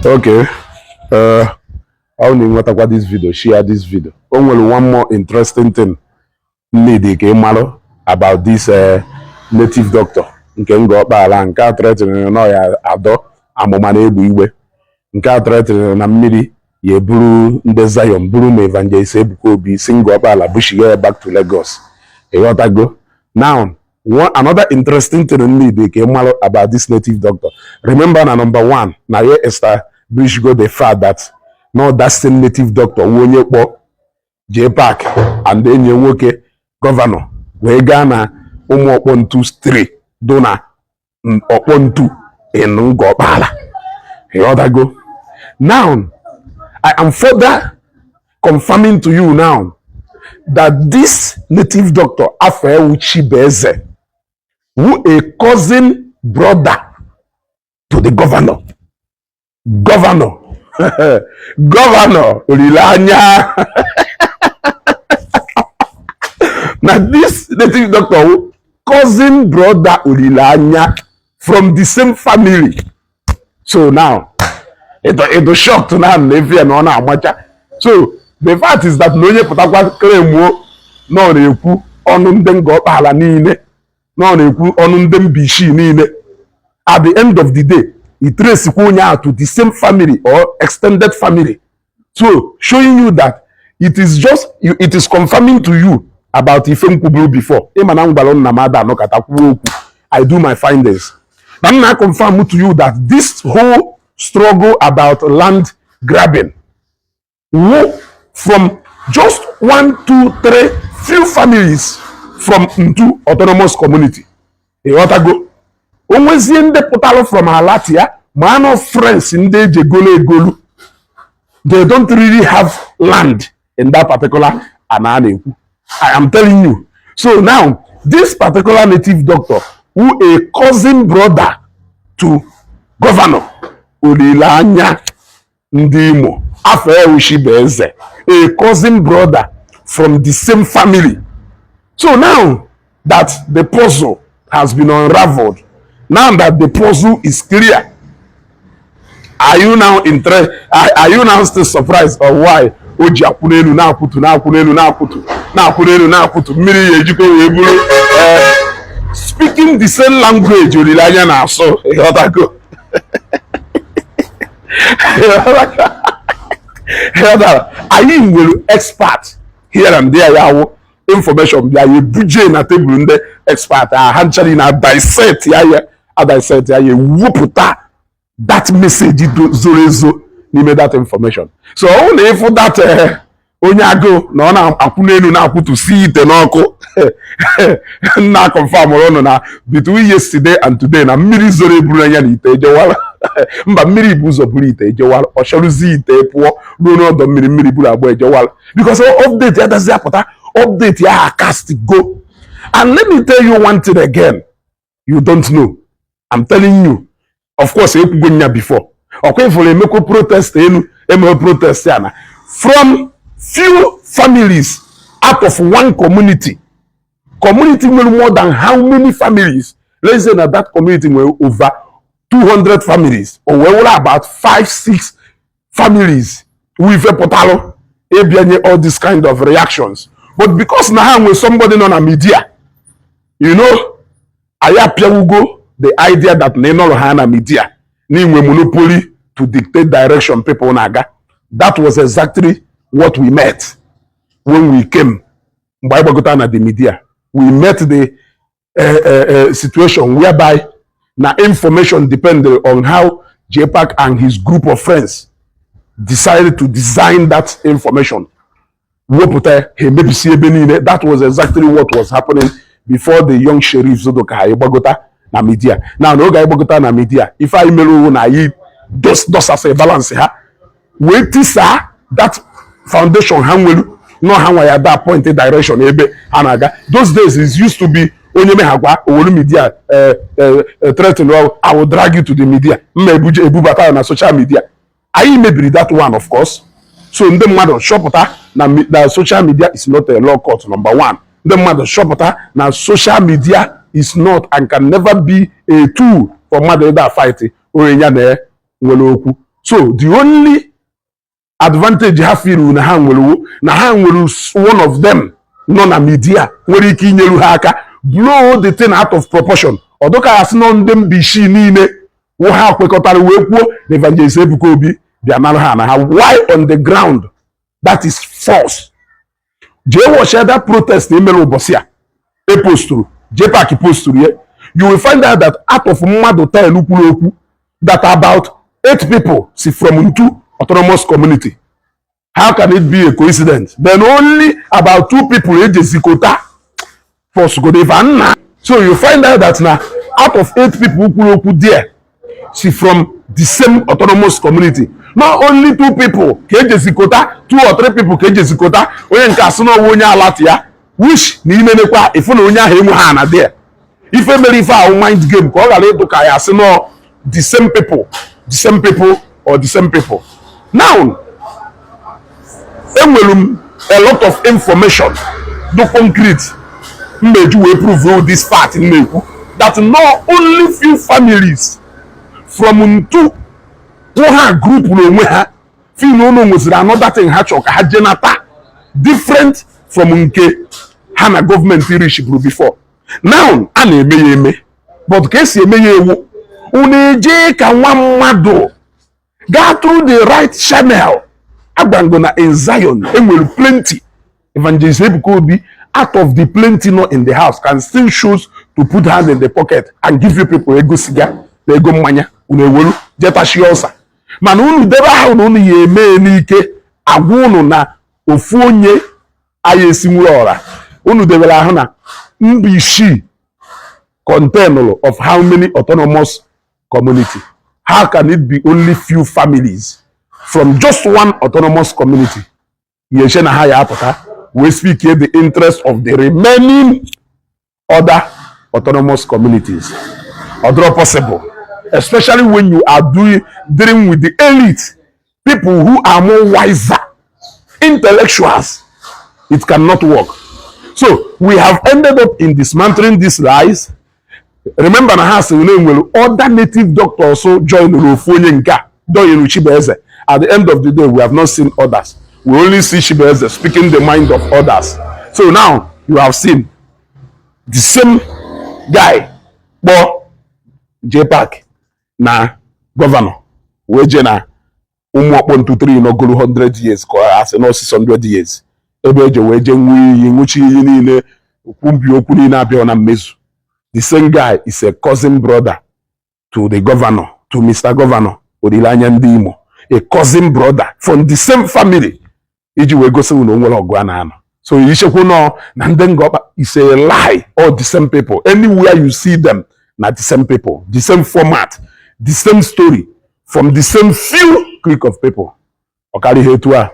Okay, ọ na nwetakwa this video, share this video. O nwere one more interesting thing need ka ị marụ about this native doctor nke Ngor Okpala, nke a threatening na ya adọ amụma na egbe igwe, nke a threatening na mmiri ya eburu ndị Zion, buru ma Evangelist Ebuka Obi si Ngor Okpala bushiga ya back to Lagos. Ịghọtago? Now, one another interesting thing need ka ị marụ about this native doctor, remember na number one, na ya establish go the fact that no, that same native doctor wu onye kpọ JPAC and enyi nwoke governor wee gaa na ụmụ ọkpọntu street do na ọkpọntu in Ngor Okpala. Ịghọtago? Now I am further confirming to you now that this native doctor, Afewu Chibeze, who a cousin brother to the governor, Governor Olileanya, na this native doctor who cousin brother Olileanya from the same family. So now it shocked now na efe ya na ọ na-amacha. So the fact is that na onye pụtakwa claimuo na ọ na-ekwu ọnụ ndị Ngor Okpala niile, na ọ na-ekwu ọnụ ndị Mbishi niile, at the end of the day i trace onye ahụ to the same family or extended family. So showing you that it is just, it is confirming to you about ife m kwuburu before. Ịma na m gwara nna m ada anọkọta kwuo okwu. I do my findings na m na confirm to you that this whole struggle about land grabbing wo from just one, two, three few families from Ntu Autonomous Community. Ịghọtago? O nwezie ndị pụtalụ from Alatia, ma anọ friends ndị eji egolu egolu, they don't really have land in that particular ana a na-ekwu. I am telling you. So now, this particular native doctor, who a cousin brother to Governor Olileanya ndị Imo, afọ Ewuchibueze, a cousin brother from the same family. So now that the puzzle has been unraveled, now that the puzzle is clear, are you now interest are you now still surprised or why o ji akwụ n'elu na-akwụtu, na-akwụ n'elu na-akwụtu, na-akwụ n'elu na-akwụtu, mmiri ya ejikwa wee buru speaking the same language Olileanya na-asụ? Ịghọtago? Ịghọtago? Ịghọtara? Anyị nwere expert here and there, ya wụ information bịa, ya ebuje na tebụl ndị expert a, ha nchara na dissect ya, ya a dissect ya, ya ewupụta that message zoro ezo n'ime that information. So ọ bụrụ na ịfụ that onye agụụ na ọ na-akwụ n'elu na-akwụtụsi ite n'ọkụ, nna confirm ụnụ na between yesterday and today na mmiri zoro eburu anya na ite ejewara mba, mmiri bụ ụzọ buru ite ejewara, ọ chọrụzi ite pụọ ruo n'ọdọ mmiri, mmiri buru agba ejewara, because update ya dazi apụta, update ya cast go. And let me tell you one thing again you don't know. I'm telling you, of course ekwugo nya before, ọkwa ifuru emekwa protest elu, emeghe protest ya na from few families out of one community. Community nwere more than how many families? Let's say na that community nwere over 200 families, o wee were about 5 6 families wife pụtalụ ịbịanye all this kind of reactions. But because na ha nwere somebody nọ na media, anyị apịawugo the idea that na ịnọrọ ha na media na inwe monopoly to dictate direction people na-aga. That was exactly what we met when we came. Mgbe anyị gbagota na the media, we met the situation whereby na information depended on how JPAC and his group of friends decided to design that information, wepụta ha, emebisi ebe niile. That was exactly what was happening before the young sheriff zodo ka anyị gbagota na media. Na n'oge anyị gbagota na media, ife anyị mere owu na anyị dosasị balance ha wee tisaa that foundation ha nwere nọ ha nwa ya that point direction ebe ha na-aga. Those days is used to be onye meghakwa owolu media threaten, "I will drag you to the media, mma ebuje ebubata ya na social media." Anyị mebiri that one, of course. So ndị mmadụ chọpụta na social media is not a law court, number one. Ndị mmadụ chọpụta na social media is not and can never be a tool for mmadụ ịda fight onye ya na nwere okwu. So the only advantage ha feel na ha nwere, na ha nwere one of them nọ na media nwere ike inyeru ha aka blow the thing out of proportion. Ọ dịka ya sị nọ ndị Mbaise niile wụ ha kwekọtara wee kwuo na Evangelist Ebuka Obi bịa nara ha na ha. Why on the ground, that is false. Jee watch that protest emere ụbọchị a eposturu, JPAC posturu ye. You will find out that out of mmadụ 10 kwuru okwu, that about eight people si from Ntu Autonomous Community. How can it be a coincidence? Then only about two people ejezikota for Sugodeva nna. So you find out that na out of eight people kwuru okwu there si from the same autonomous community, not only two people ka ejezikota, two or three people ka ejezikota. Onye nke asị na ọwụ onye alati ya, which na imenekwa ịfụ na onye ahụ enwe ha na there. Ife mere ife ahụ, mind game, ka ọ ghara ịdụ ka ya asị nọ the same people, the same people or the same people. Now, enwere m a lot of information do concrete mmeji wee prove this fact m na-ekwu, that not only few families from Ntu wụ ha group n'onwe ha feel na ụlọ nweziri another thing ha chọrọ ka ha jenata different from nke ha na gọọmenti rishiburu before. Now, a na-eme ya eme, but ka esi eme ya ewu, unu eje ka nwa mmadụ gaa through the right channel. Agbango na in Zion enwere plenty Evangelist Ebuka Obi out of the plenty nọ in the house can still choose to put hand in the pocket and give you people ego siga na ego mmanya, unu ewelu jetashie ọsa. Mana unu debe ahụ na unu ya eme n'ike agwa unu na ofu onye anyị esinwuru ọra. Unu debere ahụ na Mbaise contained of how many autonomous community? How can it be only few families from just one autonomous community yeche na ha ya apụta wee speak the interest of the remaining other autonomous communities? Ọ possible, especially when you are doing dealing with the elite people who are more wiser intellectuals. It cannot work. So we have ended up in dismantling these lies. Remember na ha sị na enwere other native doctors so join ofu onye nke a join Chibueze. At the end of the day, we have not seen others. We only see Chibueze speaking the mind of others. So now you have seen the same guy kpọọ JPAC na governor wee jee na ụmụ ọkpọ ntụtụrụ nọgoro 100 years, ka ọ asị na 600 years, ebe eje wee jee ṅụọ iyi, ṅụchi iyi niile, kwumbi okwu niile abịa na mmezu. The same guy is a cousin brother to the governor, to Mr. Governor Olileanya ndị Imo, a cousin brother from the same family, iji wee gosi na o nwere ọgụ a na-anọ. So ichekwu nọ na ndị Ngọkpa is a lie. All the same people. Anywhere you see them, na the same people, the same format, the same story, from the same few clique of people. Ọ karịghị etu a.